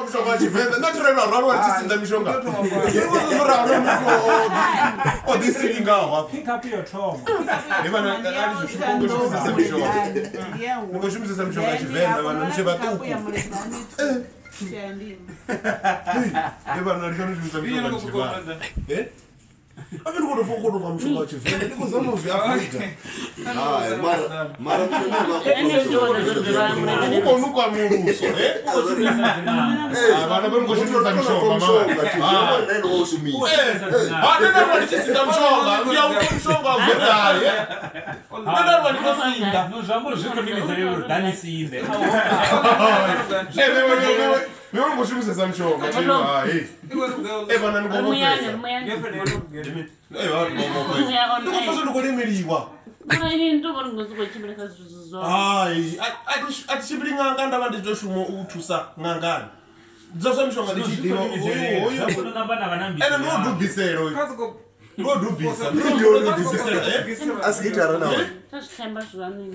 Mushonga wa Tshivenḓa nṋe thi rali ralo wa tshi sinḓa mishonga. O ḓi silingaho hafha. Pick up yo thoma. Ndi vhana a ndi zwi shumisesa mishonga. Ndi khou shumisesa mishonga ya Tshivenḓa vhana ni tshe vhaṱuku. Ndi vhana ndi khou shumisa mishonga ya Tshivenḓa. Eh? A ndi khou tou khou tou mishonga ya Tshivenḓa ndi khou zama u zwi avoida. Hai, mara mara U khou nukwa muluso, eh? Ah, vhana vha ni khou shumisa mishonga mama. Ah, nṋe nda ndi tshi sinḓa mishonga, ndi a upfa mishonga wa Venḓa, eh? Nṋe nda ndi khou sinḓa. No zwi amba uri zwi khou ndimedza uri ḓani sinde. Eh, wewe wewe khou shumisesa mishonga, hai. Eh, vhana ni khou Muyani, vhofhesa. muyani. Eh, vhana ni khou vhofhesa. Ndi khou pfa zwo ndi khou lemeliwa. Mara ini ndi vhona ngo sokou tshimbila kha zwithu zwo. Hai, a thi tshimbili ṅanga nda vha ndi tshi tou shuma u thusa ṅangani. Dza zwa mishonga ndi tshi ḓivha hoyu hoyu. Ene ndi wo dubisela uyu. Ndi wo dubisa. Ndi wo dubisela, eh? A si gitara na Kha zwi themba zwiwanini.